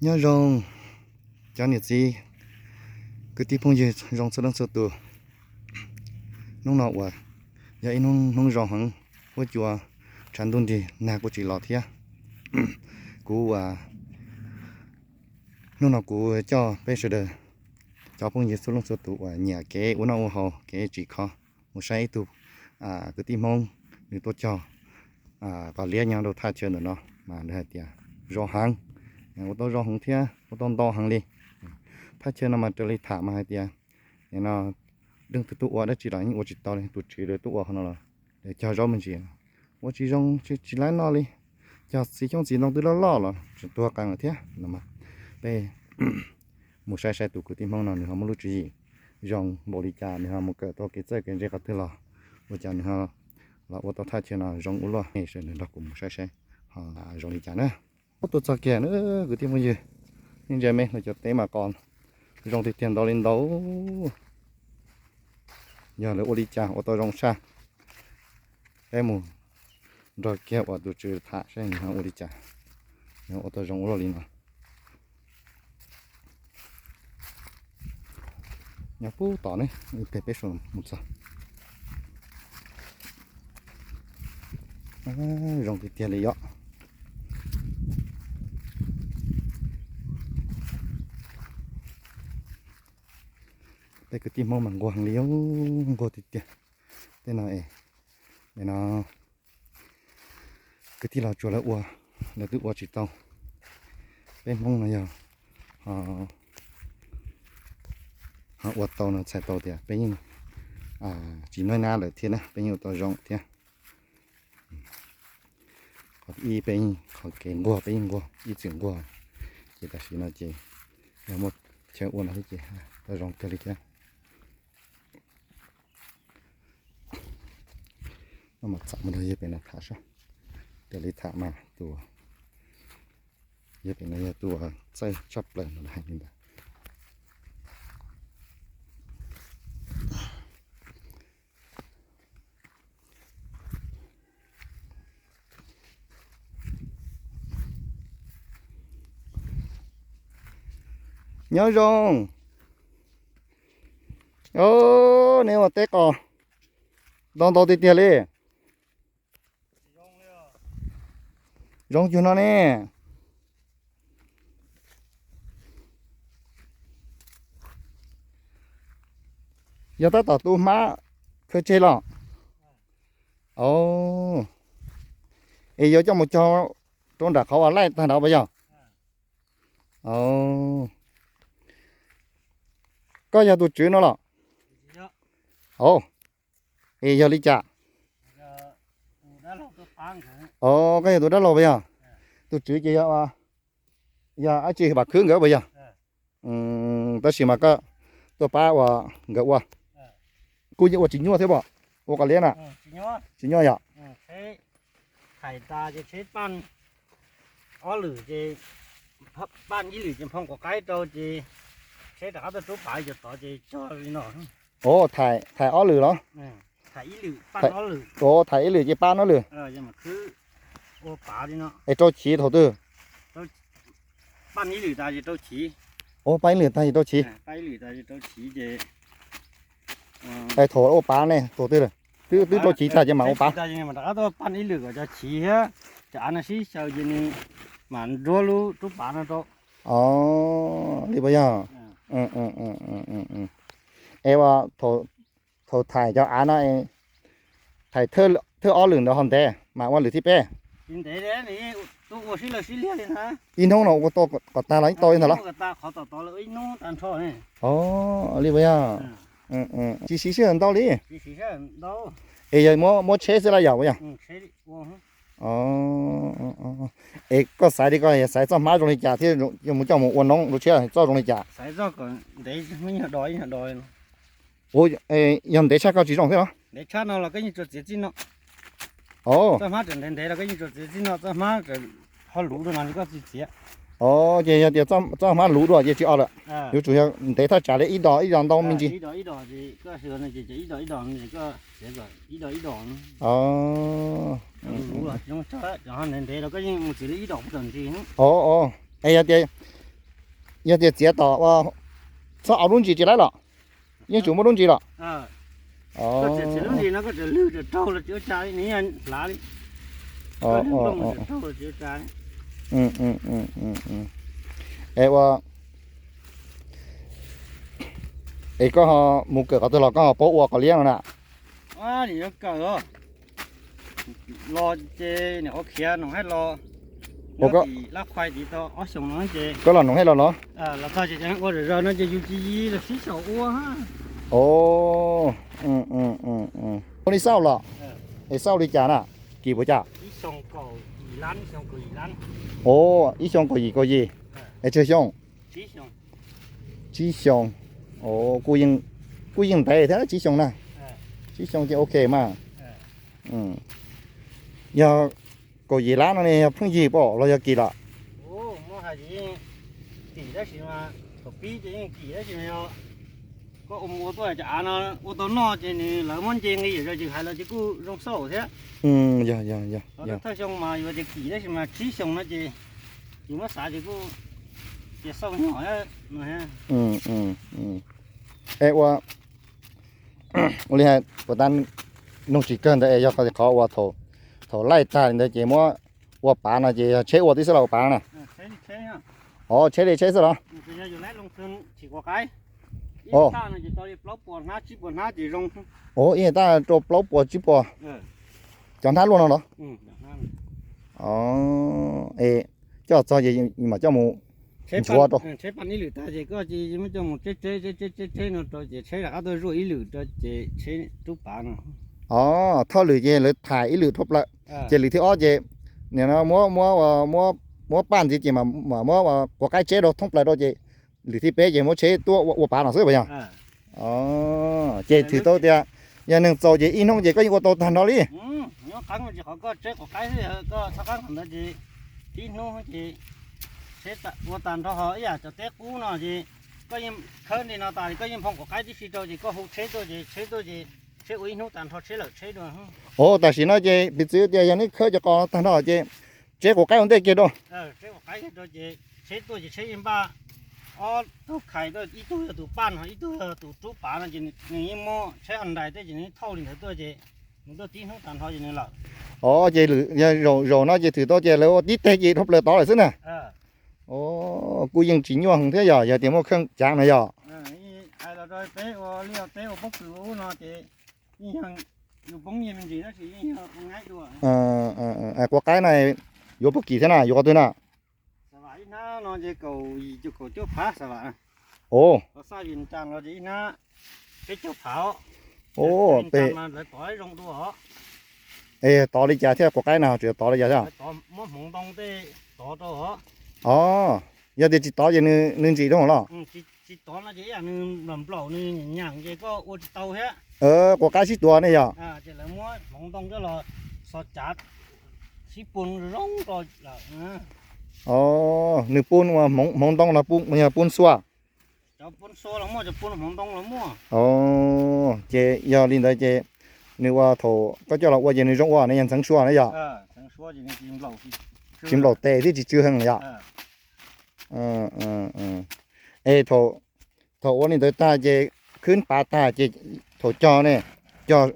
Nyob zoo cov niam txiv kwv tij phooj ywg zoo txhua leej txhua tus. Hnub no uas yog ib hnub zoo heev, huab cua tshav ntuj nrig nag kuj tsis los thiab. Kuv hnub no kuv coj peb sawv daws cov phooj ywg txhua leej txhua tus uas nyiam kev ua noj ua haus, kev tsim kho, mus saib ib tug kwv tij Hmoob nws tuaj cog qos liab nyob rau thaj chaw ntawm no mas nws hais tias zoo heev, ua tau zoo heev thiab ua tau ntau heev li. Thaj chaw no mas raws li tham mas hais tias nim no leej twg tuaj ua dab tsi los yeej ua tsis tau li, tus tswv lawv tuaj ua qhov no los lawv cog zaub me ntsis, ua tsis zoo, tsis laib noj li, cog txiv xyoob txiv ntoo twb loj loj los tseem tuag qees lawm thiab no. Peb mus saib saib tus kwv tij Hmoob no nws ho muaj lub tswv yim zoo npaum li cas, nws ho mus kawm tau kev txawj kev ntse qhov twg los ua cas nws ho los ua tau thaj chaw no zoo ua luaj. Nej sawv daws nrog kuv mus saib saib ho zoo li cas na. Tuaj txog kiag na kwv tij phooj ywg, nej ntsia me no cov teb mas qos zoo tiag tiag ntau li ntau. Yog lawv ua li cas ua tau zoo tshaj, peb mus nrog kiag uas tus tswv tham saib nws ho ua li cas, nws ua tau zoo ua luaj li no. Nyob puag tod ne, ib pliag peb mus txog. Zoo tiag tiag li yom. Peb kwv tij Hmoob mas nquag heev li, nquag tiag tiag. Tej no es, no kwv tij los tsuas lawv ua, lawv twb ua tsis tau. Peb Hmoob no yog ho ua tau no txhais tau tias peb yeej tsis noj nab lawm thiab na, peb yeej ua tau zoo thiab. Qhov ib peb yeej, qhov kev nquag peb yeej nquag ib txwm nquag, ces tam sim no ces yog muaj chaw ua no thiab ces tau zoo kawg li thiab. Mam txav mus nrog yawg pem no tham saib. Raws li tham mas tus yawg pem no yog tus txawj tshaj plaws no hais li ntawd. Nyob zoo. Neb ua teb qos ntau ntau tiag tiag li. Zoo cuag no ne. Yog tab tom tu hmab khaws tseg los? Es yuav coj mus cog rau nram qhov uas laij tag nrad puas yog? Koj yog tus tswv no los? Es yog li cas? Koj yog tus dab laug puas yog? Tus tswv ces yog, yog dab tsi, Vam Khwb nkawd puas yog? Tab sis mas koj tuaj pab uas nkawd ua, kuj yeej ua tsis nyuaj thiab pom, ua qos liab na. Tsis nyuaj yom. Ua, thaim ob lwm ces pab no lwm. Es rau chiv thaum twg? Ua, pab ib lwm tag ces rau chiv. Es thaum ua pab ne thaum twg? Twb rau chiv tag ces mam ua pab. Rov qab tuaj pab ib lwm kom cov chiv thiab cov av no sib xyaw ces nws mam nruab lub rub pav no rau. Li puas yog? Es ua, thaum thaim cov av no, thaim thawj ob lwm ntawd ho ntev mas ua lwm thib peb? Ib hnub no ua tau kom tag los yeej tau li ntawd los? Li puas yog? Tsis siv sij hawm ntau li. Es yog muab tsheb xwb los yog puas yog? Es koj xaiv li koj xaiv txoj hmab zoo li cas thiab yuav mus coj mus ua noob rau tshiab, txoj zoo li cas? Yog ntev tshaj koj tsis zoo thiab los? Ces yog tias txoj hmab luv dua ces tsis o lawm, yuav tsum yog ntev thaj tsam li ib dos ib dos ntau me ntsis. Es yog tias Yog tias txiav tom ua txhob au lub ntsis tsis laib los? Yeej tsum muaj lub ntsis los? Es ua, es koj ho mus kawm qhov twg los koj ho paub ua koj liab no na? Los ces nim qhuav khiav noog hais los, koj los noog hais los los? Ua li xauj los? Es xauj li cas na? Kim puas cas? Ib xyoo kaum yim kaum yim. Es tsawg xyoo? Tsib xyoo. Kuj yeej ntev thiab tsib xyoo na. Tsib xyoo ces ok mas. Yog kaum yim lab no ne yog phooj ywg pom los yog kim lawm? Koj ua mus ua tuaj cov av no ua tau noj ces nws lawv muab nce nqi yam yus hais los ces kuj zoo xauj thiab. Yog, yog, yog. Thawj xyoo mas yuav tias kim tab sis mas tsib xyoo no ces yus muab xav ces kuj tias xauj nyog no. Es ua, ua li hais puas tas noog tsis kawg ntawd es yog qhov uas thaum laij tag li ntawd ces muab ua pav no ces yog tsheb ua tib xwb los ua pav na? Os, tsheb li tsheb xwb los? Os, ib hais taj rau plaub puas tsib puas. Cov hnab luaj no los? Es coj txog ces mam coj mus ntxuav rau. Tsheb ib lwm tag ces koj cia li muab coj mus tseb tseb tseb tseb tseb no rau ces tsheb rov qab tuaj zuaj ib lwm rau ces tsheb rub pav no. Os, thauj lwm ces lawv tham ib lwm thoob plaws, ces lwm thib ob ces nim no muab, muab paj ntxiv ces mam muab quav qaib tseb rau thoob plaws rau ces lwm thib peb ces muab tsheb tuaj ua pav no xwb puas yog? Ces thwm tau tias yog neeg txaus ces ib hnub ces koj yeej ua tau tag nrho li. Ib hnub ces tsheb ua tag nrho ho ib yam cov teb qub no ces koj yeej khawb li no tas koj yeej nphoo quav qaib tib si rau ces koj hu tsheb tuaj ces tsheb tuaj ces tsheb ua ib hnub tag nrho tsheb lawm tsheb dua. Os, tam sim no ces piv txwv tias yog neb khawb cov qos tag nrho ces tsheb quav qaib ua ntej kiag rau. Tsheb quav qaib kiag rau ces tsheb tuaj ces tsheb yeej npaj ob tug khais tuaj, ib tug yog tus paj no ib tug yog tus rub pav no ces nws yeej muaj tsheb Hyundai tej ces nws thauj li ntawd tuaj ces nws tuaj tib hnub tag nrho ces nws lawm. Os, ces zaum no ces thwm tau ces lawv ua tib teg ces dhau plaws tod lawm xwb na. Os, kuj yeej tsis nyuaj heev thiab yog, yog tias muaj kheej cav no yog. Quav qaib na yuav puag kim thiab na, yuav qhov twg na? Os, peb, es tod li cas thiab, quav qaib na tseem yuav tod li cas thiab? Os, yog tias tsis tod ces nws ntsim rau los? Quav qaib sib tuav ne yog? Os, nws pun ua hmoov ntoo los pun xua? Os, ces yog li ntawd ces nws ua thaum koj coj los ua ces nws zoo ua ne, yog ntxeev sua ne yog? Tsis nplaum tes thiab tsis tsw heev yom? Es thaum ua li ntawd tag ces khwb pav tag ces thaum cog ne, cog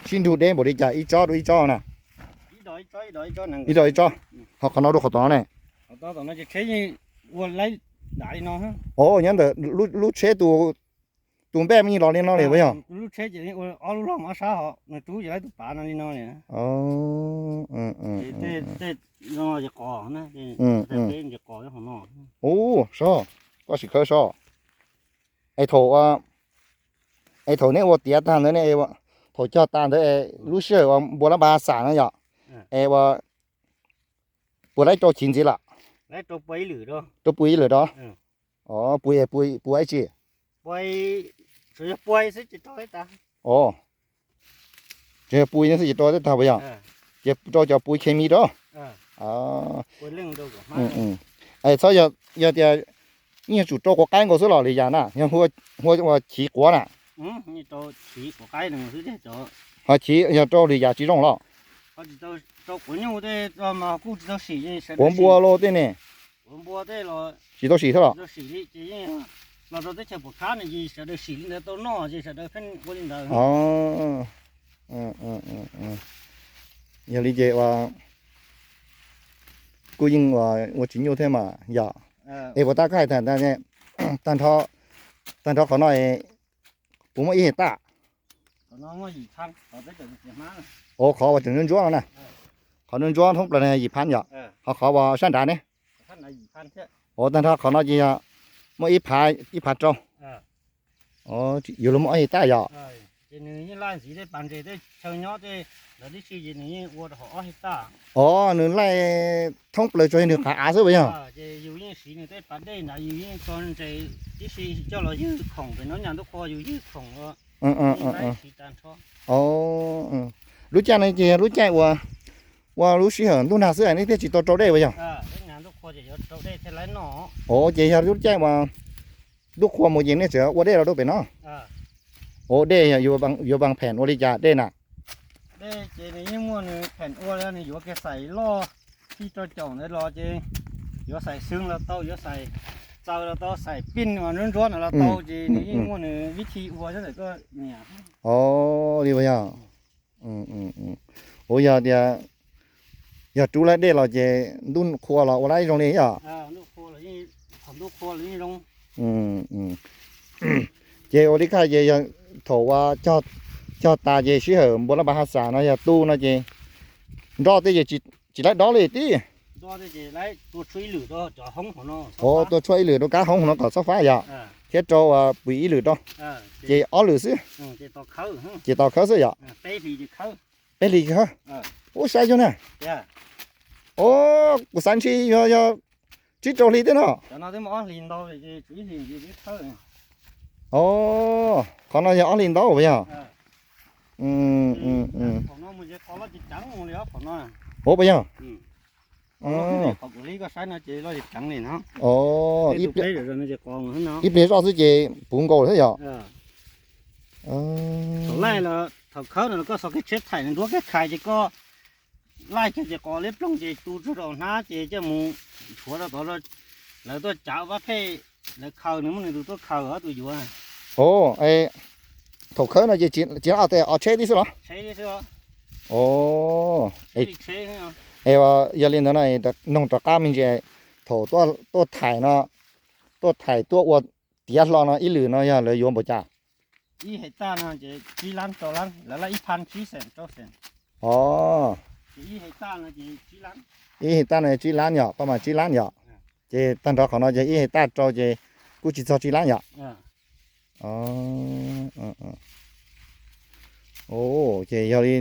sib nrug deb npaum li cas ib tsob rau ib tsob na? Ib tsob ib tsob, ho qhov no rau qhov tod ne? Os, nyob ntawm lub tsheb tus npej me los li no li puas yog? Ub, sob, koj sim khawb sob. Es thaum, es thaum neb ua tiav tag ntawd ne, thaum cog tas ntawd es lub sij hawm uas npua lab npa xam no yom, es ua puas laib rau chiv ntxiv lawm? Rau pua ib lwm rau. Os, pua, pua ib tsi? Os, tsis yog pua xwb ces rau teb tag puas yog? Ces rau cov pua khes mis rau. Es txhob, yog tias yeej yuav tsum rau quav qaib nkaus xwb los li yam na, yog hu ua chiv quav na? Ho chiv yog rau li yam tsis zoo los? Quav npua los tej ne? Npua tej los tsis tau sim thiab los? Tsis tau sim li ces yeej los rau teb chaws Phuam Khab no ces sawv daws sim li ntawd tau noj ces sawv daws pheej ua li ntawd. Ov, yog li ces ua kuj yeej ua tsis nyuaj thiab mas yom. Es puas tab koj hais tag, tag nrho qhov no puas muaj ib hais taj? Ov, qhov uas tseem ntsuab ntsuab no na, qhov ntsuab ntsuab thoob plaws no yim phab yom, ho qhov uas sab nrad ne? Ov, tag nrho qhov no ces yog muaj ib phav, ib phav rau. Yuav luag muaj ob hais taj yom. Ov, nws laij thoob plaws tsuas yog nws qhov av xwb puas yog? Lub caij no ces yog lub caij ua, ua lub sij hawm ntuj nag xwb nej thiaj tsis tau rau dej puas yog? Ov, ces yog lub caij uas ntuj qhua mus ces nej tseem ua dej los rau pem no? Ov, dej yuav pab phem ua li cas dej na? Ces nws yeej muaj nws phem ua, nws yuav kev xais loj txij rau caum ntawd los ces yuav xais xwb los tau, yuav xais txaws los tau, xais pij uas ntsuab ntsuab no los tau, ces nws yeej muaj nws vib thi ua xwb ntawm koj niam. Ov, li puas yog? Ua yog tias yog rub laib dej los ces ntuj qhua los ua laib zoo li yom? Ces ua li kaj ces yog thaum ua cog tas ces sij hawm npua laj npa ha xas no yog tu no ces nroj tej ces tsis laib dob li tib. Ov, tua tshuaj ib lwm rau kab hoob no kom txhob fab yom, thiab rau pwm ib lwm rau, ces ob lwm xwb, ces tos khawb xwb yom. Peb hlis khawb. Ub, saib yog na. Ov, kuv xav ntshe yog, yog tsib rau hli thiab no. Ov, qhov no yog ob hlis ntau puas yog? Ov, puas yog? Ib pliag zoj xwb ces puv nkaus thiab yom. Thaum laij los thaum khawb no koj xov kev tsheb thaim nws nruab kev khais ces koj laij kiag ces qos liab ploog ces tu tsuag rau hnab ces coj mus tshuav rau tod, lawv tuaj cav pab phej, lawv khaws, nws muab nws tus tuaj khaws ob tus yuav. Thaum khawb no ces tsis laj tes os tsheb tib xwb los? Yog li ntawd no noog rov qab me ntsis, thaum tuaj thaim no, tuaj thaim tuaj ua tiav hlo no ib lwm no yog lawv yuav npaum cas? Ib hais taj no ces tsib lab rau lab, lawv laj ib phab tsib xeem rau xeem. Ov, ib hais taj no tsib lab yom, pab mas tsib lab yom. Ces tag nrho qhov no ces ib hais taj rau ces kuj tsis txog tsib lab yom. Ces yog li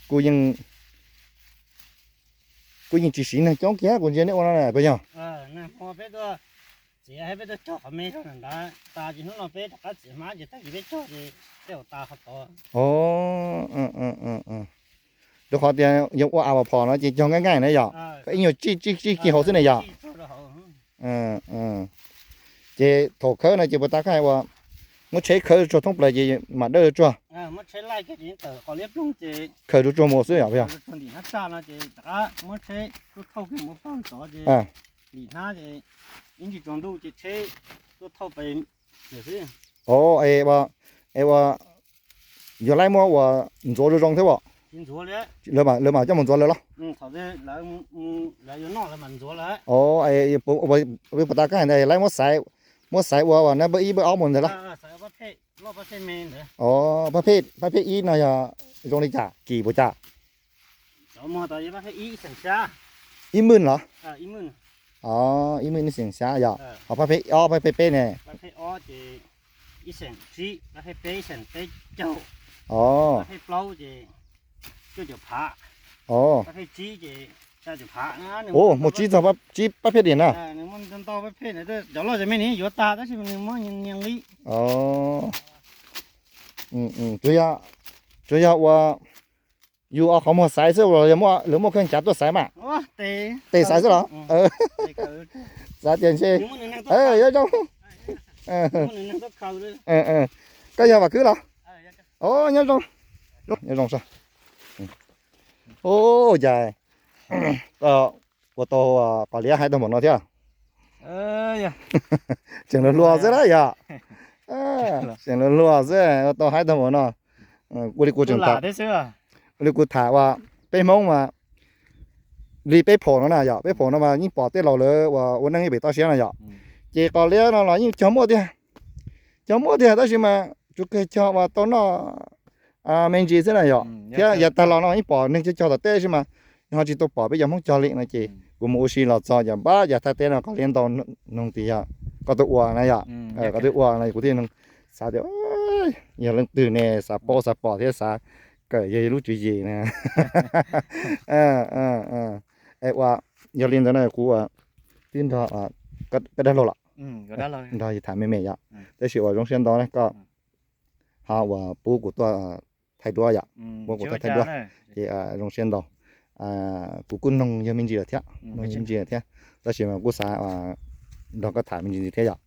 kuj yeej, kuj yeej tsis siv neeg coob kiag kuv ntsia nej ua no puas yog? Rau qhov tias yog ua av phom no ces cog nqaij nqaij na yom, ib nyuag tsij tsij tsij hauv xwb ne yom. Ces thaum khawb no ces puas tas koj hais uas muab tsheb khawb tsuag thoob plaws ces mam dawj tsuag. Khawb tsuag tsuag mus xwb yom, puas yog? Ov, es ua yuav laib muab ua ntxuav zoo zoo thiab as? Lawv mam coj mus ntxuav lawv los? Ov, puas tas koj hais ntawd laib muab xaiv, muab xaiv ua nab peb ib peb ob mus ntawd los? Ov, pab phej ib no yog zoo li cas, kim puas cas? Ib mwj los? Ov, ib mwj ib xeem xyab yom. Ho pab phej ob pab phej peb ne? Ov, mus tsib txog tsib pab phej dim na. Ov, tsuas yog ua yus qhov muag xaiv xwb los lawv muaj kheej cav tuaj xaiv mas? Tes xaiv xwb los? Xav tias ntshe, nyob zoo, koj yog Vam Khwb los? Ov, nyob zoo, nyob zoo. Ov, cas ua tau qos liab haib tag npaum no thiab. Tseem luag luag xwb na yog. Tseem luag luag xwb ua tau haib tag npaum no. Ua li kuv tseem tham, ua li kuv tham ua peb Hmoob mas li peb phaum no na yog, peb phaum no mas yeej pom tej laus lawv ua ua neej ib pem toj siab no yog. Ces qos liab no los yeej cog muaj tiag, cog muaj tiag tab sis mas tsuas kawg cog ua tau noj me ntsis xwb na yog. Thiab yav tag los no yeej pom neeg cog cog tom teb xwb mas ho tsis tau pom peb cov Hmoob cog li no ces kuv mus ua si los txog yog npab yav thaj teb no qos liab ntau noog tias yog koj twb ua na yog, koj twb ua no kuv thiaj xav tias yog leej twg ne xav paub xav pom thiab xav kawm yog lub tswv yim na. Ua, yog li ntawd no kuv tib nrog koj dab laug los nrog tham me me yom, tab sis ua zoo siab ntau na koj ho ua pub kuv tuaj thaij duab yom, pub kuv tuaj thaij duab ces zoo siab ntau. Kuv kuj noog yog me ntsis lawm thiab, noog me ntsis lawm thiab, tab sis mas kuj xav nrog koj tham me ntsis thiab yom.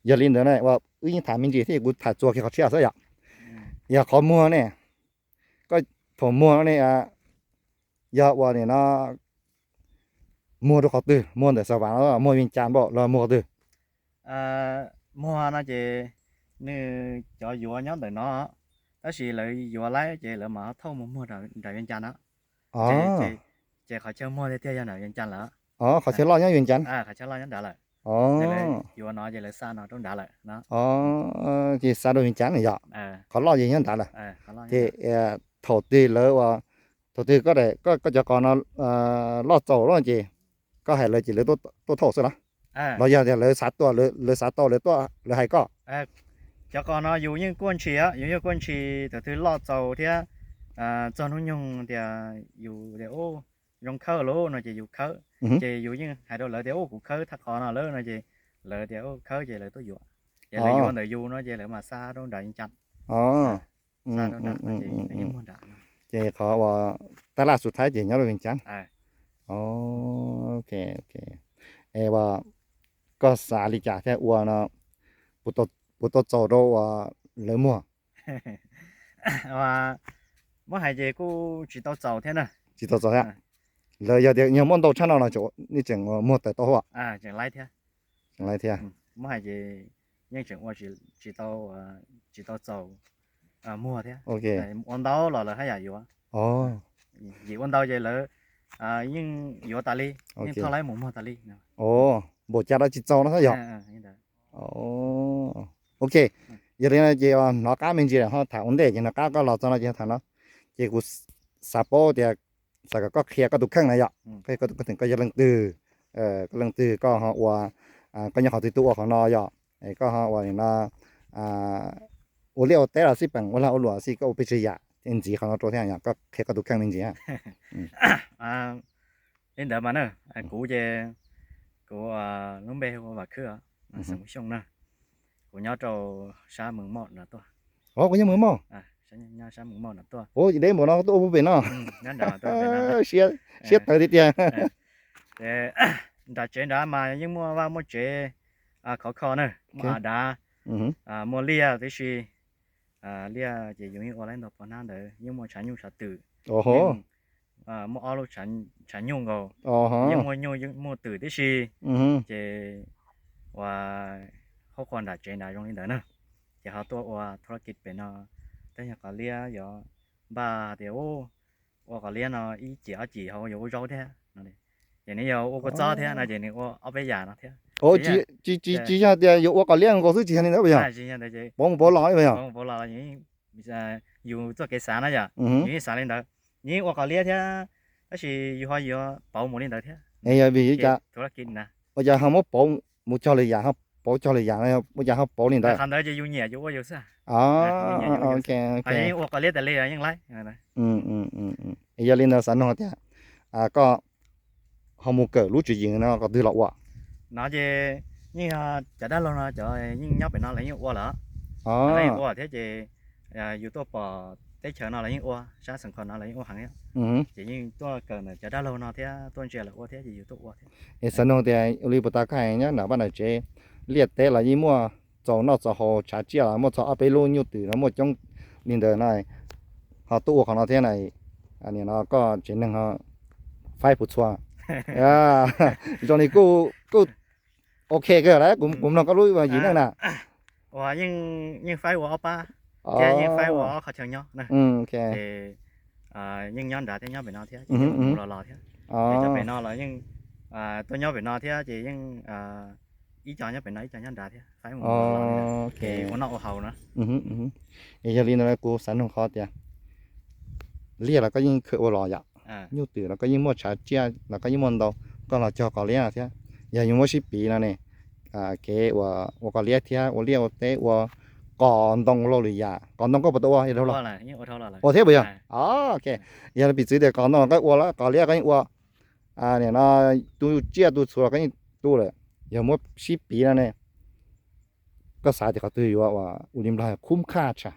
Yog li ntawd na ua wb yeej tham me ntsis thiab kuv tham txuas kiag qhov tshiab xwb yom. Yog qhov muag ne, koj thaum muag no ne yog ua nim no muag rau qhov twg, muag ntawm Xav Vam no muag Vias Cas npaum los muag qhov twg? Muag no ces nws cov yuav nyob ntawm no, tab sis lawv yuav laib ces lawv mam thauj mus muag nram Vias Cas no. Ces qhov chaw muag tiag tiag yog nram Vias Cas lawm. Qhov chaw loj nyob Vias Cas. Qhov chaw loj nyob nrad lawm. Lawv yuav no ces lawv xa no rau nrad lawm no. Ces xa rau Vias Cas na yom. Qhov loj ces nyob nrad lawm. Ces thaum twg lawv ua, thaum twg koj, koj cov qos no loj txaus lawm ces koj hais lawv ces lawv tuaj thauj xwb los? Los yog tias lawv xav tuaj, lawv xav tau lawv tuaj lawv hais koj? Cov qos no yus yeej kuaj ntshis, yus yeej kuaj ntshis thaum twg loj txaus thiab txog hnub nyoog tias yus tias zoo khawb lawm no ces yus khawb. Ces yus yeej hais rau lawv tias ua kuv khawb thaj qos no lawm no ces lawv tias khawb ces lawv tuaj yuav. Ces lawv yuav ntawm yus no ces lawv mam xa rau nram Vias Cas. Ces qhov ua tab laj xu thaib ces nyob rau Vias Cas. Ok, ok. Es ua koj xav li cas thiaj ua no puas tau txaus rau ua lawv muag? Muab hais ces kuj tsis tau txaus thiab na. Tsis tau txaus thiab. Lawv yog tias yog muaj ntau tshaj no los nej tseem muag tawm tau huaj? Tseem laib thiab. Muab hais ces yeej tseem ua tsis tau, tsis tau txaus muag thiab. Ua ntau los lawv haj yam yuav. Vim ua ntau ces lawv yeej yuav tas li, yeej thauj laib mus muag tas li. Npaum cas los tsis txaus no thiab yog? Ok, yog li no ces hnov qab me ntsis ho tham ua ntej ces hnov qab koj los txog no ces tham no. Ces kuv xav paub tias xav kom koj qhia koj tus kheej na yom, koj yog leej twg, koj leej twg, koj ho ua, koj nyob qhov twg tuaj ua qhov no yom, koj ho ua no ua liaj ua teb los xij peem ua lag ua luam xij, koj ua pes tsawg yam ntxiv qhov no rau thiab yom, koj qhia koj tus kheej me ntsis. Li ntawd mas na, kuv ces kuv lub npe hu ua Vam Khwb, xeem Xyooj na. Kuv nyob rau sab Mees Moj no tuaj. Kuv nyob Mees Moj. Nyob sab Mees Moj no tuaj. Deb npaum no tuaj ua pem no. Siab tawv tiag tiag. Nram tsev nrad mas yeej muaj vaj muaj tsev khov kho na, muaj av dav, muaj liaj tib si. Liaj ces yus yeej ua laib ntau pov hnab ntawd, yeej muaj tshav nyuj tshav twm, muaj ob lub tshav nyuj nkaus, yeej muaj nyuj yeej muaj twm tib si. Ces ua hauv qhua nram tsev nrad zoo li ntawd na. Ces ho tuaj ua thab laj kis pem no, tej nyuag qos liab yuav npaj tias ua qos liab no ib cim ob cim ho yuav ua zaub thiab. Ces nws yog ua kua txob thiab no ces nws ua ob peb yam no thiab. Tsis, tsis yog tias yuav ua qos liab nkaus xwb, tsis yog li ntawd puas yog? Pauv mus pauv los puas yog? Yus txoj kev xav na yom, yus yeej xav li ntawd. Yus yeej ua qos liab thiab, tab sis yus ho yuav pauv mus li ntawd thiab. Yog vim li cas? Ua cas ho muab pauv mus cog lwm yam, ho pauv cog lwm yam, ua cas ho pauv li ntawd? Qhov ntawd ces yus nyiam yus ua yus xwb. Ok, ok. Yeej ua qos liab tas li yeej laib. Yog li ntawd xav nug tias koj ho mus kawm lub tswv yim no qhov twg los ua? No ces yeej cov dab laug no cov yeej nyob pem no lawv yeej ua lawm. Lawv yeej ua thiab ces yus tuaj pom teb chaws no lawv yeej ua, sab Xeev Khuam no lawv yeej ua heev thiab. Ces yeej tuaj kawm ntawm cov dab laug no thiab tuaj ntsia lawv ua thiab ces yus tuaj ua thiab. Es xav nug tias ua li puas tas koj hais nyob nram vaj nram tsev, liaj teb los yeej muaj txaus noj txaus haus, tshav tsiaj los muaj txog ob peb lub, nyuj twm los muaj coob li ntawd no, ho tuaj ua qhov no thiab na, nim no koj tsev neeg ho faib puas txhua. Zoo li kuj, kuj ok kawg lawm, kuv mloog koj lub yim neej na. Uas yeej faib ua ob pab thiab yeej faib ua ob qhov chaw nyob na. Ces yeej nyob nrad thiab nyob pem no thiab, ces mus los los thiab. Ces cov pem no los yeej tuaj nyob pem no thiab ces yeej ib co nyob pem no ib co nyob nrad thiab, faib mus los los, ces ua noj ua haus na. Yog li no kuv xav nug qhov tias liaj los koj yeej khaws ua los yom, nyuj twm los koj yeej muaj, tshav tsiaj los koj yeej muaj ntau, koj los cog qos liab no thiab. Yog yuav muab sib piv no ne, kev ua qos liab thiab ua liaj ua teb ua qos ntoo los lwm yam, qos ntoo koj puas tau ua? Ua thiab puas yog? Ok, yog piv txwv tias qos ntoo los koj ua lawm, qos liab koj yeej ua, nim no tu tsiaj tu txhuv los koj yeej tu lawm, yog muab sib piv no ne, koj xav tias qhov twg yuav ua li Nplog khub khaj tshaj?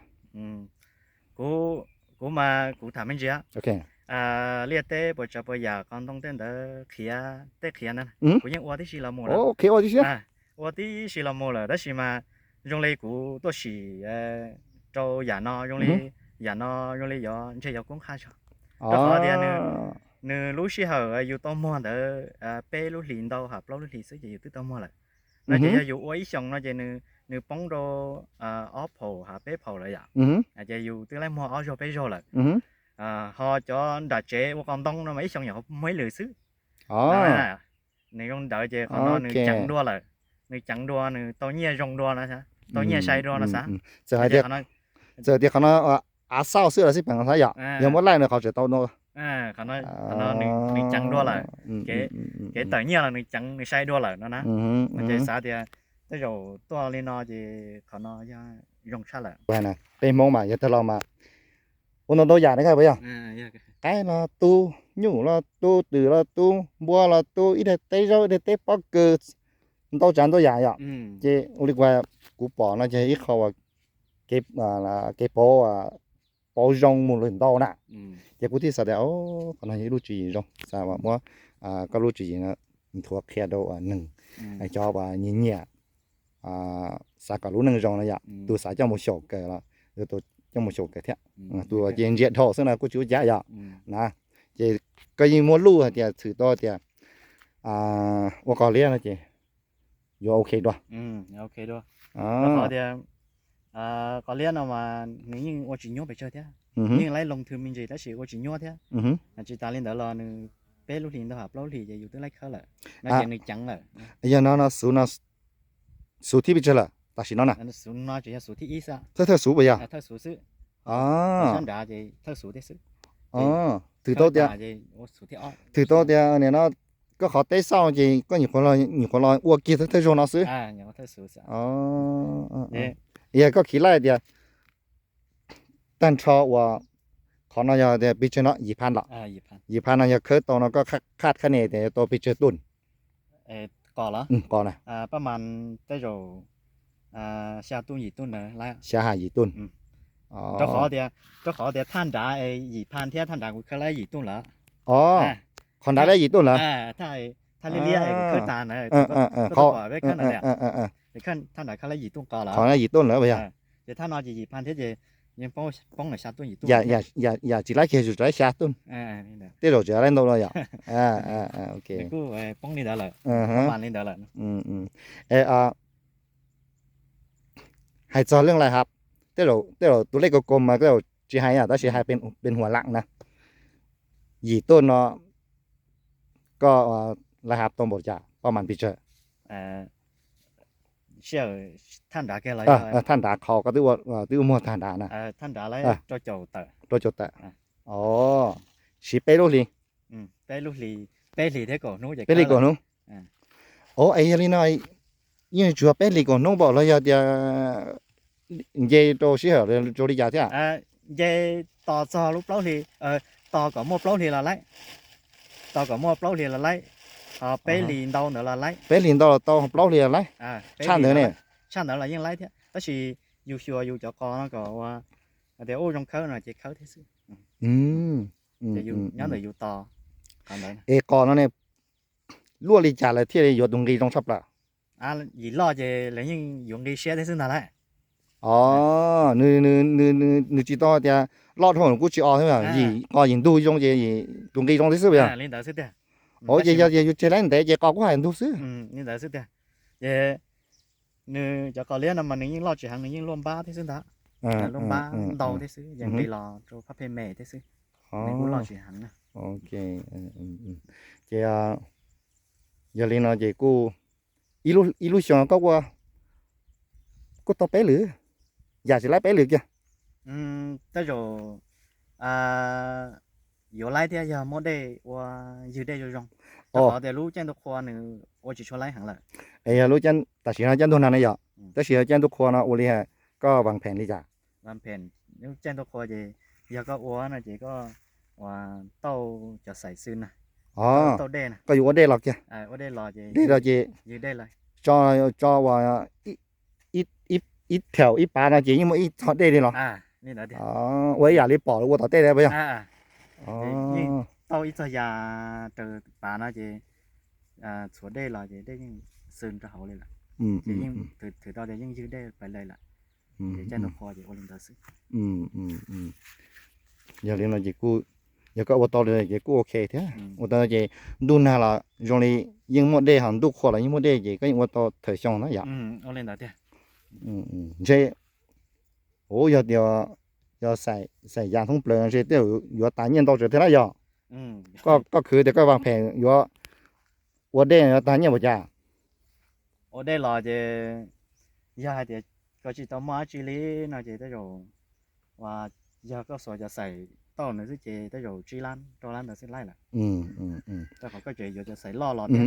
Kuv, kuv mas kuv tham me ntsis, liaj teb puas tsav puas yam qos ntoo tej ntawd qhiav tej qhiav na, kuv yeej ua tib si los mus lawm. Ua tib si los mus lawm tab sis mas zoo li kuv tuaj sim rau yam no zoo li, yam no zoo li yuav ntshe yuav khub khaj tshaj. Rau qhov tias nws lub sij hawm yus tau muag ntawd peb lub hlis ntau ha plaub lub hlis xwb ces yus twb tau muag lawm. No ces yog yus ua ib xyoos no ces nws poob rau ob phaum ha peb phaum lawm yom. Ces yus twb laib muag ob zaug peb zaug lawm. Ho cov nram tsev ua qos ntoo no mas ib xyoos nyuam qhuav muag ib lwm xwb. Nws zoo ntawd ces qhov no nws ceev dua lawm, nws ceev dua nws tau nyiaj zoo dua no, tau nyiaj sai dua no xav. Txawm tias qhov no av xauj xwb los xij peem xav yom, yog muab laij no qhov tseem tau no. Qhov no nws ceev dua lawm, kev tawm nyiaj los nws ceev nws sai dua lawm no na. Ces xav tias tej zaum tuaj li no ces qhov no yog zoo tshaj lawm. Peb Hmoob mas yog tag los mas ua ntau ntau yam ne, puas yog? Qaib los tu, nyuj los tu, twm los tu, npua los tu, ib daim teb zaub ib daim teb pob kws, ntau tsav ntau yam yom. Ces ua li kuv pom no ces ib qho uas kev pauv, pauv zoo mus lawm ntau na. Ces kuv thiaj xav tias qhov no yog ib lub tswv yim zoo, xav muab koj lub tswv yim no nthuav qhia rau neeg, cov uas nyiam nyiam xav kom lub neej zoo no yom, tus xav coj mus xyaum kawm los yuav tau coj mus xyaum kawm thiab. Tus uas ces ntsia dhau xwb no kuj tsis ua cas yom na. Ces koj yeej muab luj hais tias txhwm tau tias ua qos liab no ces yuav ok dua. Qhov tias qos liab no mas nws yeej ua tsis nyuaj pes tsawg thiab, yeej laib loo thw me ntsis tab sis ua tsis nyuaj thiab. Tsis tas li ntawd los nws peb lub hlis ntau ha plaub hlis ces yus twb laib khawb lawm no ces nws ceev lawm. Yog no no xuv no, xuv thib pes tsawg lawm tam sim no na? Xuv no tseem yog xuv thib ib xwb. Thawj thawj xuv puas yog? Thawj xuv xwb. Sab nrad ces thawj xuv thiab xwb. Twb tau tias, twb tau tias nim no koj qhov teb xauj ces koj nyuam qhuav los ua kiag thawj zaug no xwb. Yog koj khiv laij tias tag nrho uas qhov no yog tias pes tsawg no, yim phan los? Yim phan no yog khawb tau no koj khaj khab ne tias yuav tau pes tsawg tuj? Qos na, tej zaum xya tuj yim tuj ntawd. Xya ha yim tuj. Rau qhov tias thaj nrad yim phan thiab thaj nrad kuv khawb laib yim tuj lawm. Qhov nrad laib yim tuj lawm. Thaj liab liab kuv khawb tas ntawd, thaj nrad khawb laib yim tuj qos lawm. Qhov yim tuj lawm puas yog? Ces thaj no ces yim phan thiab ces yeej poob lawm xya tuj yim tuj. Yam tsis laib kiag tsuas laib xya tuj, tej zaum tseem laib ntau no yom. Kuj poob li ntawd lawm, li ntawd lawm. Hais txog leej lais hav, tej zaum tus lej kaus kaus mas tej zaum tsis hais yom, tab sis hais pes huam lam na. Yim tuj no koj lais hav tau npaum cas, paj mas pes tsawg? Thaj nrad qhov koj twb ua muag tag nrad na. Rau caum tawm. Siv peb lub hli. Peb hlis kaum hnub. Os, es yog li no yeej tsuas peb hlis kaum hnub npaum los yog tias nce rau sij hawm rau li cas thiab? Nce tos txog lub plaub hlis, tos kom muaj plaub hlis los laib. Tos kom muaj plaub hlis los laib, ho peb hlis ntau ntawd los laib. Peb hlis ntau los tau, plaub hlis los laib. Tshaj ntawd ne? Tshaj ntawd los yeej laib thiab, tab sis yus xyuas yus cov qos no kom ua tias ua zoo khawb no ces khawb thiab xwb. Nyob ntawm yus tos. Es qos no ne, luaj li cas lawv thiaj li yuav tus nqi zoo tshaj plaws? Yim loj ces lawv yeej yuav nqi siab thiab xwb ntag lauj. Os, nws tsis tau tias loj dhau kuj tsis os thiab, yim qos yim ntug zoo ces tus nqi zoo thiab xwb yog. Li ntawd xwb tiag. Os, ces yog yus tseg laib ntev ces qos kuj hais ntug xwb. Li ntawd xwb tiag. Ces nws cov qos liab no mas nws yeej loj tsis heev, nws yeej luaj npab thiab xwb ntag. Luaj npab ntau thiab xwb, yeej nqis los rau phab phem me thiab xwb. Nws kuj loj tsis heev na. Ces yog li no ces kuj ib lub xyoo koj ua kuj tau peb lwm, yam tsis laib peb lwm kiag. Tej zaum yuav laib thiab yog muaj dej ua ywg dej zoo zoo. Rau qhov tias lub caij ntuj qhua nws ua tsis tshua laib heev lawm. Es yog lub, tam sim no caij ntuj nag ne yom, tab sis yog caij ntuj qhua no ua li koj vas phem li cas? Lub caij ntuj qhua ces yog koj ua no ces koj ua tauj cov xaim xwb na. Tauj dej na. Koj yuav ua dej los kiag. Ua dej los ces, dej los ces ywg dej lawm. Tso, tso uas ib theem ib pav no ces yeej muaj ib txog dej li los? Ua ib yam li pom ua tom tej li puas yog? Tauj ib txog ya raws pav no ces txhuav dej los ces dej yeej xwb rau hauv li lawm. Ces yeej thwm tau tias yeej ywg dej pais lawm. Ces caij ntuj qhua ces ua li ntawd xwb. Yog li no ces kuj, yog koj ua tau li ces kuj ok thiab. Ua tau ces ntuj nag los zoo li yeej muaj dej, ho ntuj qhua los yeej muaj dej ces koj yeej ua tau thawm xyoo na yom. Ntshe, ua yog tias yog xaim ya thoob plaws ntshe tej zaum yuav tas nyiaj ntau tsawv thiab na yom. Koj khwv tias koj vas phem yuav ua dej yuav tas nyiaj npaum cas? Ua dej los ces yog hais tias koj tsis tau muaj dab tsi li no ces tej zaum uas yog koj xuas cov xaim tauj nws xwb ces tej zaum tsib lab rau lab ntawd xwb laij lawm. Rau qhov koj tseem yuav cov xaim loj los thiab,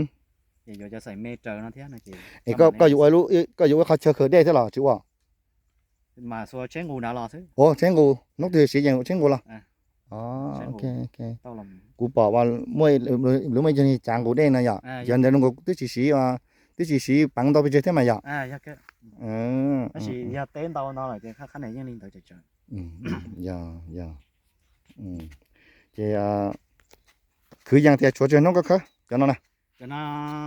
ces yuav cov xaim me raws no thiab no ces. Es koj yuav ua ib qho chaw khwv dej thiab los tsis ua? Mas xuas tsheb nqus nrad los xwb. Ua tsheb nqus, hnub twg siv ces ua tsheb nqus los? Kuv pom muaj lub me cog cav nqus dej no yom, cov ntawd zoo nkaus twb tsis siv, twb tsis siv peev ntau pes tsawg thiab mas yom. Tab sis yog teb ntau no lawm ces qhab ne yeej li ntawd. Yog, yog. Ces khwv yees tias tshuav tsawg hnub koj khawb cov no na? Cov no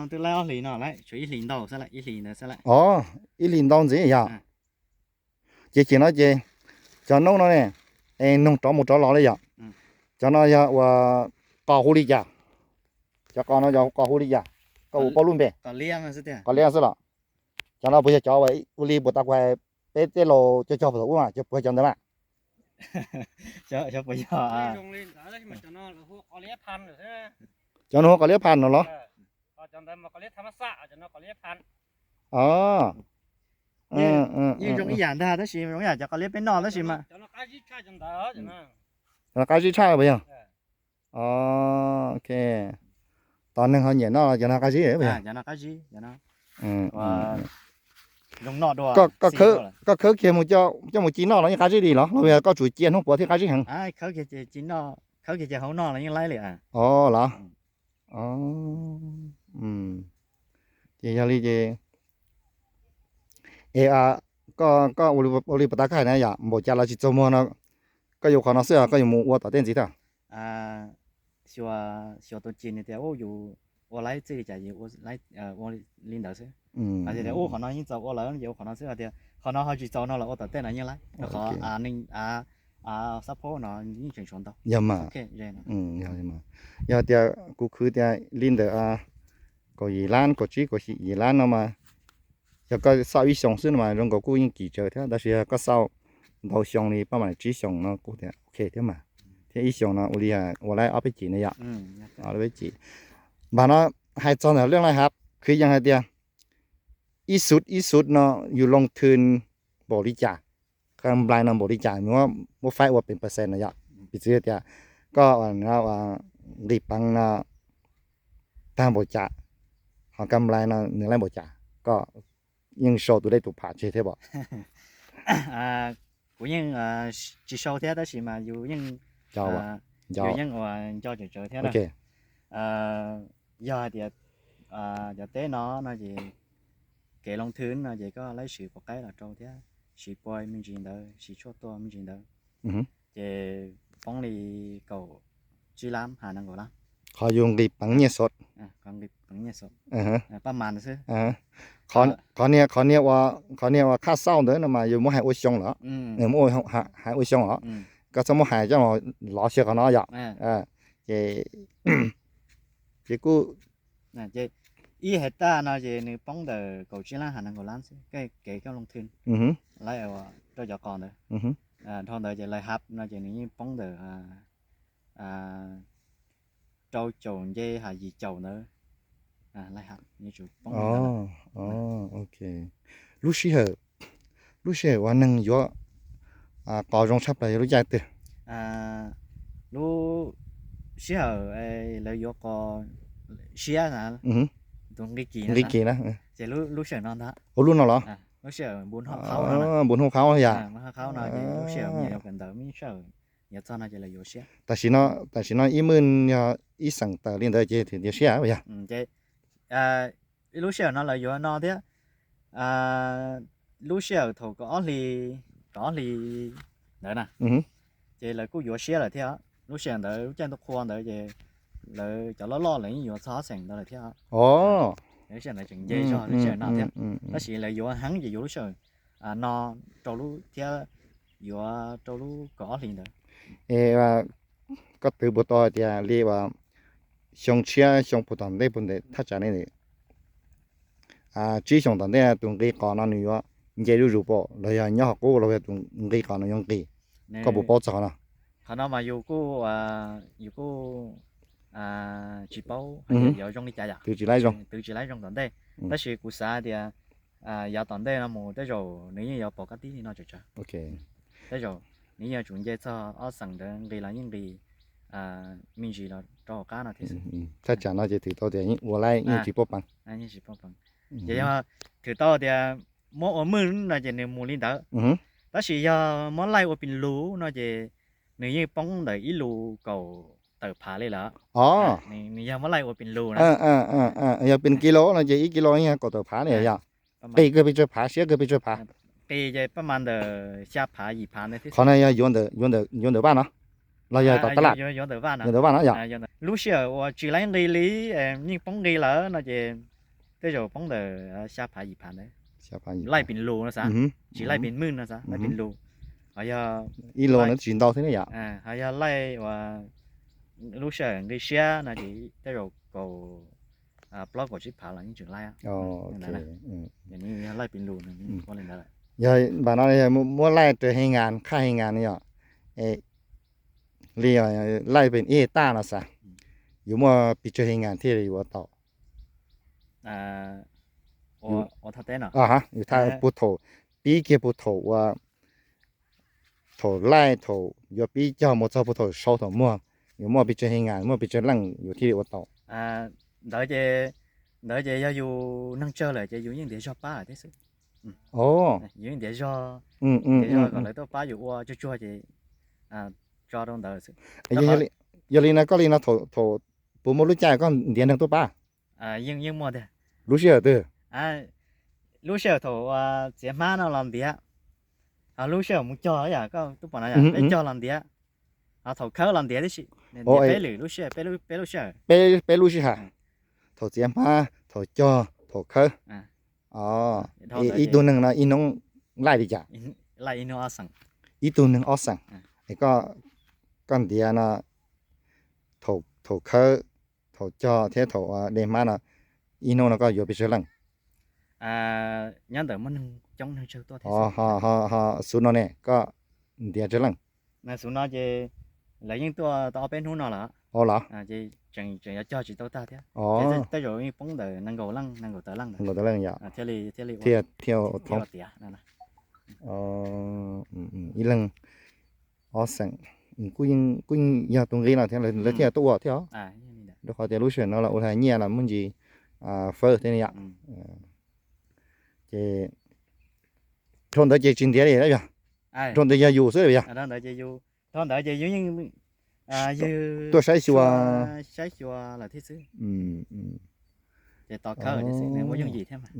twb laib ob hlis no lawm, tshuav ib hlis ntau xwb, ib hlis ntau xwb lawm. Os, ib hlis ntau ntxiv yog. Ces ces no ces cov noob no ne, es noog rov mus rov los li yom. Cov no yog ua qos hu li cas? Cov qos no yog qos hu li cas? Koj ua paub lub npe? Qos liab xwb los? Cov no puas yog cov ua li puas tas kuv hais peb tej laus cog cog puas thaum ub mas, puas yog cov ntawd mas? Cov no hu qos liab phan no los? Yeej zoo ib yam ntag tab sis zoo ib yam cov qos liab peb noj tab sis mas. Cov no qab zib tshaj puas yog? Ok. Tos neeg ho nyiam noj los cov no qab zib puas yog? Koj khawb kiag mus coj mus ci noj los yeej qab zib li los los yog koj tsum cia hnub puav thiaj qab zib heev? Khawb kiag ces hauv noj los yeej laib li. Os los? Ces yog li ces, es koj, koj ua li puas tas koj hais na yom, npaum cas los tsis txaus muag no, koj yuav qhov no xwb os, koj yuav mus ua tom tej ntxiv thiab? Xyuas tus ci nws tias yus ua laib txij li cas, ua li ntawd xwb. Hais tias ub qhov no yeej txaus ua lawm ces ua qhov no xwb, hais tias qhov no ho tsis txaus no los ua tom tej no yeej laib, rau qhov neeg av support no yeej tseem tshuav ntau. Yog mas, yog tias kuv khwv tias li ntawm kaum yim lab, kaum tsib kaum yim lab no mas, yog koj xauj ib xyoos xwb no mas zoo nkaus kuj yeej kim tsawv thiab, tab sis yog koj xauj ntau xyoo li paj mam tsib xyoos no kuj tias ok thiab mas. Thiab ib xyoos no ua li ua laib ob peb cim ne yom. Ob peb cim. Npam no hais txog ntawm leej laij hav khwv yees hais tias ib xub ib xub no yus loo thwm npaum li cas, kam nplai no npaum li cas, nws muab faib ua pes percent no yom. Piv txwv tias koj nqis peev no tag npaum cas, ho kam nplai no nws laib npaum cas, koj yeej sau tus dej tus pham tseg thiab pom? Kuv yeej tsis sau thiab tab sis mas yus yeej, yus yeej ua nco tsawv tsawv thiab na. Yog hais tias cov teb no no ces kev loo thwm no ces koj laib siv puas qaib los rau thiab, siv pua me ntsis ntawd, siv tshuaj tua me ntsis ntawd, ces poob li kaum tsib lab ha nees nkaum lab. Qhov yus nqis peev nyiaj xov, qhov nqis peev nyiaj xov, paj mas xwb. Qhov niag, qhov niag uas, qhov niag uas khaj xauj ntawd no mas yus muab hais ua xyoo lawm, muab hais ua xyoo os. Koj txhob muab hais coj los xyaw qhov no yom. Ces, ces kuj, ib hais taj no ces nws poob ntawm kaum tsib lab has nees nkaum lab xwb, kev koj loo thwj lawv rau cov qos ntawd. Dhau ntawd ces lawv hab no ces nws yeej poob ntawm rau caum nce has yim caum ntawd. Lawv hab yuav tsum poob li ntawd. Lub sij hawm, lub sij hawm uas neeg yuav qos zoo tshaj plaws yog lub caij twg? Lub sij hawm lawv yuav qos siab, tus nqi kis, nqi kis na, ces lub sij hawm no ntag. Ua lub no los? Lub sij hawm npu hnub qhaub, npu hnub qhaub yog? Qhaub no ces lub sij hawm me nyuam yaus kawm ntawv me sij hawm yuav txog no ces lawv yuav siab. Tam sim no, tam sim no ib mwj yog ib xeem tawm li ntawd ces tias siab yog? Lub sij hawm no lawv yuav no thiab. Lub sij hawm thaum kaum ob hli, kaum ob hli ntawd na, ces lawv kuj yuav siab lawm thiab. Lub sij hawm ntawd lub caij ntuj qhua ntawd ces lawv cov loj loj lawv yeej yuav txog ob xeem ntawd lawm thiab. Lub sij hawm ntawd tseem nce zog lub sij hawm no thiab. Tab sis lawv yuav heev ces yuav lub sij hawm no rau lub thiab yuav rau lub kaum ob hli ntawd. Koj twv puas tau hais tias li uas xyoo tshiab xyoo puag tom ntej puag ntawm thaj tsam ne, tsib xyoos tom ntej tus nqi qos no nws yuav nce zuj zus pom los yog nyob hauv qub los yog tus nqi qos no yuav nqis? Koj puas paub txog qhov no? Qhov no mas yus kuj, yus kuj tsis paub hais tias yuav zoo li cas yom, twv tsis laib zoo, twv tsis laib zoo tom ntej. Tab sis kuv xav tias yav tom ntej no mus tej zaum nws yeej yuav pom kab tib li no tsawv tsawv. Tej zaum nws yeej yuav tsum nce txog ob xeem ntawd nqis los yeej nqis me ntsis los rau hauv qab no thiab xwb. Thaj tsam no ces twv tau tias yeej ua laib yeej tsis pub peev. Ces yog twv tau tias muab ua mwj no ces nws mus li ntawd. Tab sis yog muab laij ua pes lus no ces nws yeej poob ntawm ib lus kaum tawm phav li lawm. Nws yog muab laij ua pes lus na. Yog pes kis los no ces ib kis los yeej kaum tawm phav li yom. Qis kawg pes tsawg phav, siab kawg pes tsawg phav? Qis ces pab mas ntawm xya phav yim phav ntawd thiab. Qhov no yog yuav ntawm vaj no los yog tom tab laj? Yuav ntawm vaj no yom. Lub sij hawm uas tsis laij nqis li, yeej poob nqis lawm no ces tej zaum poob ntawm xya phav yim phav ntawd. Laij pes lus no xav, tsis laij pes mwj no xav, laij pes lus. Ib lus no tsis ntau thiab ne yom. Ho yog laij uas lub sij hawm nqis siab no ces tej zaum kaum plaub kaum tsib phav los yeej tseem laij. Laij pes lus ua li ntawd. Yog npam no muab laij raws hee ngas, khaj hee ngas no yom, li laij pes ib hej taj no xav, yuav muaj pes tsawg hee ngas thiaj li yuav tau? Yus thaj puag thaum, pib kiag puag thaum uas thaum laij thaum yuav pib cog mus txog puag thaum sau thaum muag, yuav muaj pes tsawg hee ngas, muaj pes tsawg leej yus thiaj li ua tau? Ntawd ces, ntawd ces yog yus neeg tsawg lawm ces yus yeej ntiav zog pab lawm thiab xwb. Yus yeej ntiav zog, ntiav zog kom lawv tuaj pab yus ua tsuag tsuag ces tso rau ntawd xwb. Yog li no koj li no thaum puas muaj lub caij koj ntiav neeg tuaj pab? Yeej, yeej muaj tiag. Lub sij hawm twg? Lub sij hawm thaum txiav hmab no los ntiav, ho lub sij hawm mus cog yom, koj twb pom no yom, peb cog los ntiav, ho thaum khawb los ntiav tib si. Ntiav peb lwm lub sij hawm, peb lub sij hawm. Peb lub sij hawm, thaum txiav hmab, thaum cog, thaum khawb. Ib tug neeg no ib hnub laij li cas? Ib tug neeg ob xeem. Es koj ntiav no, thaum khawb, thaum cog thiab thaum de hmab no, ib hnub no koj yuav pes tsawg leej? Nyob ntawm muaj neeg coob neeg tsawg tuaj thiab. Ho xub no ne koj ntiav tsawg leej? Xub no ces lawv yeej tuaj tau ob peb hnub no lawm. Los? Tseem yuav cog tsis tau tag thiab. Tej zaum yeej poob ntawm nees nkaum leej, nees nkaum tawm leej ntawd. Nkaum tawm leej yom. Thiaj li, thiaj li thiaj thiaj tiav. Ib leeg ob xeem, kuj yog tus nqi no thiab lawv thiaj tuaj ua thiab os. Rau qhov tias lub sij hawm no los ua hais nyiaj los muaj ntsis fawb thiab ne yom. Ces dhau ntawd ces tsis ntiav li yog? Dhau ntawd yog yus xwb yog? Tuaj saib xyuas, saib xyuas lawm thiab xwb. Ces tos khawb thiab xwb, nws muaj yooj yim thiab mas.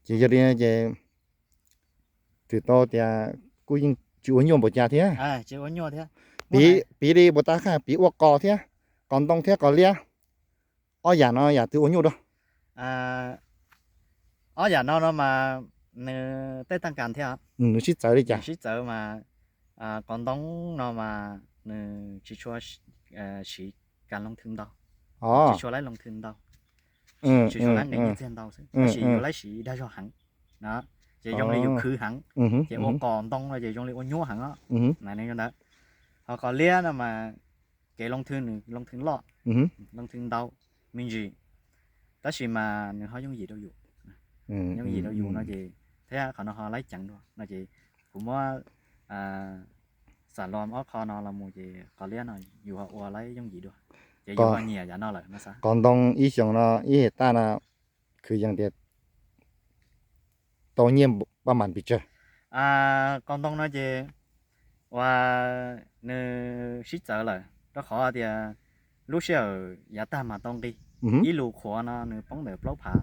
Ces yog li ces twb tau tias kuj yeej tsis ua nyuaj npaum cas thiab. Piv li puas tab qhaj piv ua qos thiab, qos ntoo thiab qos liab, ob yam no yam twg ua nyuaj dua? Ob yam no no mas nws tej tag kas thiab, nws sib txawv li cas? Sib txawv mas qos ntoo no mas nws tsis tshua siv kas loo thwm ntau, tsis tshua laib loo thwm ntau, tsis tshua laib nqis nyiaj txiag ntau xwb, tab sis yus laib siv dag zog heev. Ces zoo li yus khwv heev, ces ua qos ntoo no ces zoo li ua nyuaj heev os. Ntawd, ho qos liab no mas kev loo thwm nws loo thwm loj, loo thwm ntau me ntsis, tab sis mas nws ho yooj yim rau yus, yooj yim rau yus no ces thiab qhov no ho laib ceev dua no ces kuv muab xam los ob qho no los mus ces qos liab no yus ho ua laib yooj yim dua, ces yus ho nyiam yam no lawm no xav. Qos ntoo ib xyoos no ib hais taj no khwv yees tias tau nyiaj paj mam pes tsawg? Qos ntoo no ces uas nws sib txawv lawm rau qhov tias lub sij hawm yav tag mas tau nqi, ib lus qhuav no nws poob ntawm plaub phav,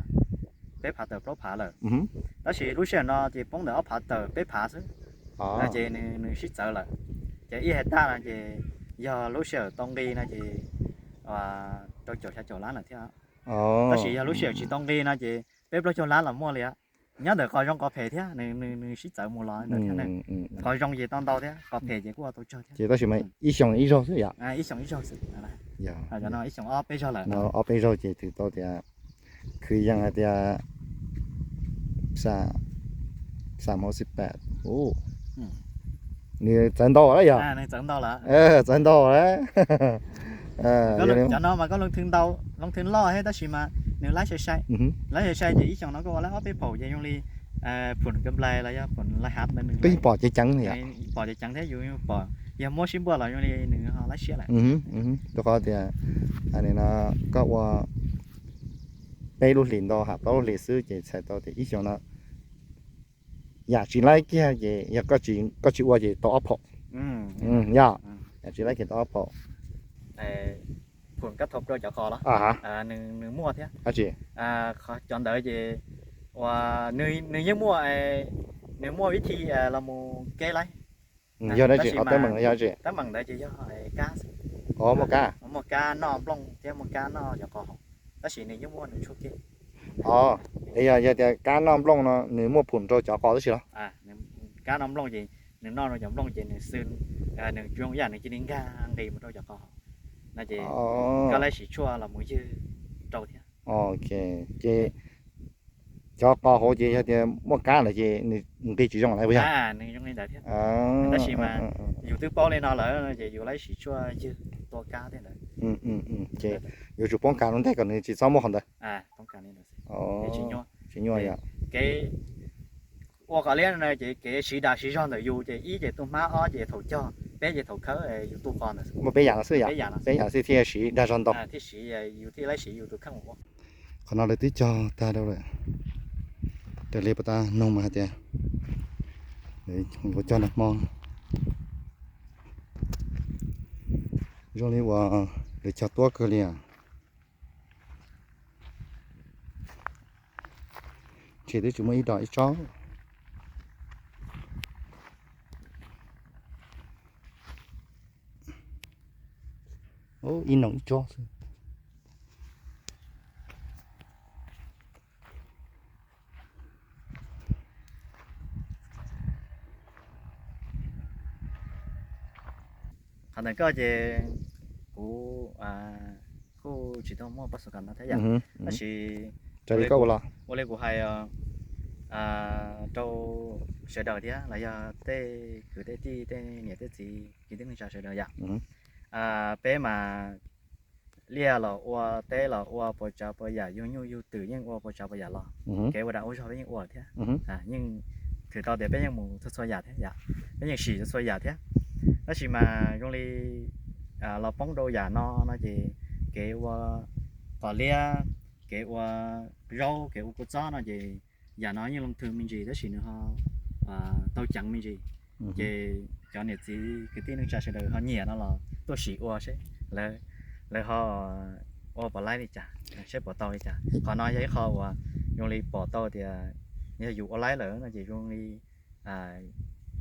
peb phav tawm plaub phav lawm, tab sis lub sij hawm no ces poob ntawm ob phav tawm peb phav xwb, ces nws sib txawv lawm. Ces ib hais taj no ces yog lub sij hawm tau nqi no ces rau caum xya caum lab lawm thiab, tab sis yog lub sij hawm tsis tau nqi no ces peb plaub caug lab los muaj li. Nyob ntawm qos zoo qos phem thiab, nws sib txawv mus los ntawd thiab. Qos zoo ces tau ntau thiab, qos phem ces kuj ua tau tsawg thiab. Ces tab sis mas ib xyoos ib zaug xwb yom? Ib xyoos ib zaug xwb. Cov no ib xyoos ob peb zaug lawm. Ob peb zaug ces twb tau tias khwv yees hais tias xam hauv xib pam, nws txawv ntau lawm yog? Txawv ntau lawm. Cov no mas koj loo thwm ntau, loo thwm loj thiab tab sis mas nws laib sai sai, laib sai sai ces ib xyoos no koj ua laib ob peb phaum ces zoo li phum ka nplais los yog phum lai hav ntawd nws pom ceev ceev, pom ceev ceev thiab yus pom yog muab sib npuaj los zoo li nws ho laib siab lawm. Rau qhov tias no koj ua peb lub hlis ntau ham plaub lub hlis xwb ces txhais tau tias ib xyoos no yam tsis laib kiag ces yog koj tsis ua ces tau ob phaum. Yog yam tsis laib kiag tau ob phaum. Phum kab thom rau cov qos los nws muaj thiab. Cov ntawd ces uas nws yeej muaj, nws muaj vib thi los mus keb laib. Yog dab tsi? Teeb meem yog dab tsi? Teeb meem ntawd ces yog kab xwb. Muaj kab, muaj kab noj nplooj thiab muaj kab noj cov qos hauv, tab sis nws yeej muaj nws tshuaj keb. Yog tias kab noj nplooj no nws muaj phum rau cov qos tab sis los? Kab noj nplooj ces nws noj rau cov nplooj ces nws xwb, nws zoo ib yam nws cia li nkag nqis mus rau cov qos hauv no ces koj laib siv tshuaj los mus ywg rau thiab. Ok, ces cov qos hauv ces yog tias muaj kab lawm ces nws nqis tsis zoo lawm puas yog? Nws zoo li ntawd thiab. Tab sis mas yus twb paub li no lawm ces yus laib siv tshuaj ywg tua kab thiab ntawd. Ces yuav tsum poob kas lub ntej kom nws tsis txhob muaj qhov ntawd. Tsis nyuaj yom. Kev ua qos liab no ces kev siv dag siv zog ntawm yus ces ib ces tu hmab, ob ces thaum cog, peb ces thaum khawb yus tu qos ntawd. Muaj peb yam no xwb yom? Peb yam no xwb thiaj siv dag zog ntau. Thiaj siv, yus thiaj laib siv yus tus kheej ua. Qhov no lawv twb cog tag rau lawm. Raws li puas tas noog mas hais tias lawv cog nag hmo. Zoo li uas lawv cog tuab kawg li os. Ntshe twb tsis muaj ib dos ib tsob. Ib noog ib tsob xwb. Qhov ntawm koj ces kuv kuj tsis tau muaj paj xu kas no thiab yom, tab sis raws li koj ua los, ua li kuv hais rau sawv daws thiab los yog tej kwv tej tij tej niam tej txiv kwv tij neej tsa sawv daws yom. Peb mas liaj los ua, teb los ua, puas tsav puas yam, yug nyuj yug twm yeej ua puas tsav puas yam los, kev ua dag ua zog peb yeej ua thiab. Yeej thwm tau tias peb yeej mus txhua txhua yam thiab yom, peb yeej sim txhua txhua yam thiab. Tab sis mas zoo li los poob rau yam no no ces kev ua qos liab, kev ua zaub, kev ua kua txob no ces yam no yeej loo thwm me ntsis tab sis nws ho tau ceev me ntsis. Ces cov niam txiv kwv tij neej tsa sawv daws ho nyiam no los tuaj sim ua seb lawv ho ua puas laib li cas, seb puas tau li cas. Qhov no yog ib qho uas zoo li pom tau tias yog yus ua laib lawm no ces zoo li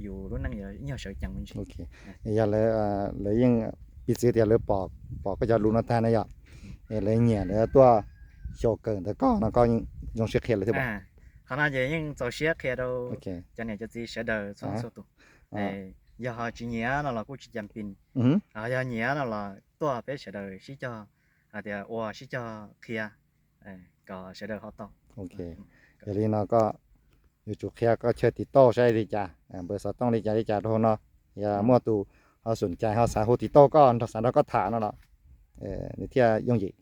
yus lub neej yuav ib nyuag sawv ceev me ntsis. Yog lawv, lawv yeej piv txwv tias lawv pom koj cov lus no tag na yom, lawv nyiam lawv tuaj xyaum kawm ntawm koj no koj zoo siab qhia lawv thiab. Qhov no ces yeej txaus siab qhia rau cov niam cov txiv sawv daws txhua txhua tus. Yog ho tsis nyiam no los kuj tsis cas pis, yog nyiam no los tuaj peb sawv daws sib cog, hais tias ua sib cog qhia kom sawv daws ho tau. Yog li no koj yuav tsum qhia koj chaw TikTok saib li cas, npawb xov tooj li cas li cas rau hauv no. Yog muaj tus ho xum cai ho xav hu TikTok koj nrog xav nrog koj tham no los nws thiaj yooj yim.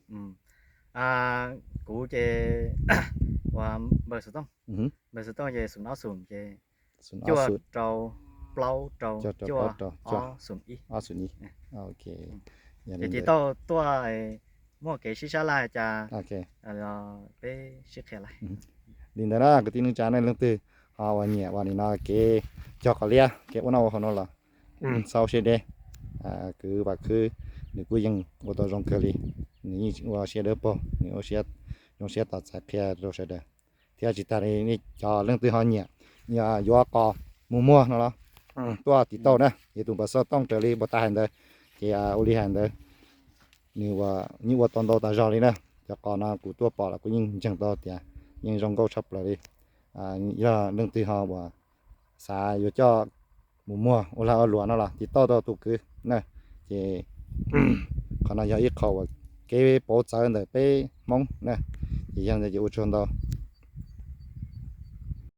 Kuv ces ua npawb xov tooj, npawb xov tooj ces xum ob xum ces cuaj rau plaub rau cuaj ob xum ib. Ces TikTok tuaj muaj kev sib sab laj cas peb sib qhia lais. Li ntawd na kwv tij neej tsa nej leej twg ho uas nyiam uas nim no kev cog qos liab kev ua noj ua haus no los xav ua siab deb, kwv Vam Khwb nws kuj yeej ua tau zoo kawg li. Nws yeej ua siab dawb paug, nws ua siab zoo siab tos txais qhia rau sawv daws. Thiab tsis tas li nej cov leej twg ho nyiam yuav qos mus muag no los tuaj TikTok na, yog tus npawb xov tooj raws li puas tas hais ntawd, ces ua li hais ntawd, nws yeej ua tau ntau tas zog li na. Cov qos no kuv tuaj pom los kuj yeej ntseeg tau tias yeej zoo nkauj tshaj plaws li. Yog leej twg ho uas xav yuav coj mus muag ua lag ua luam no los TikTok tau tus kwv na. Ces qhov no yog ib qho uas kev pauv txawv ntawm peb Hmoob na. Ces yog ntawd ces ua tsaug ntau.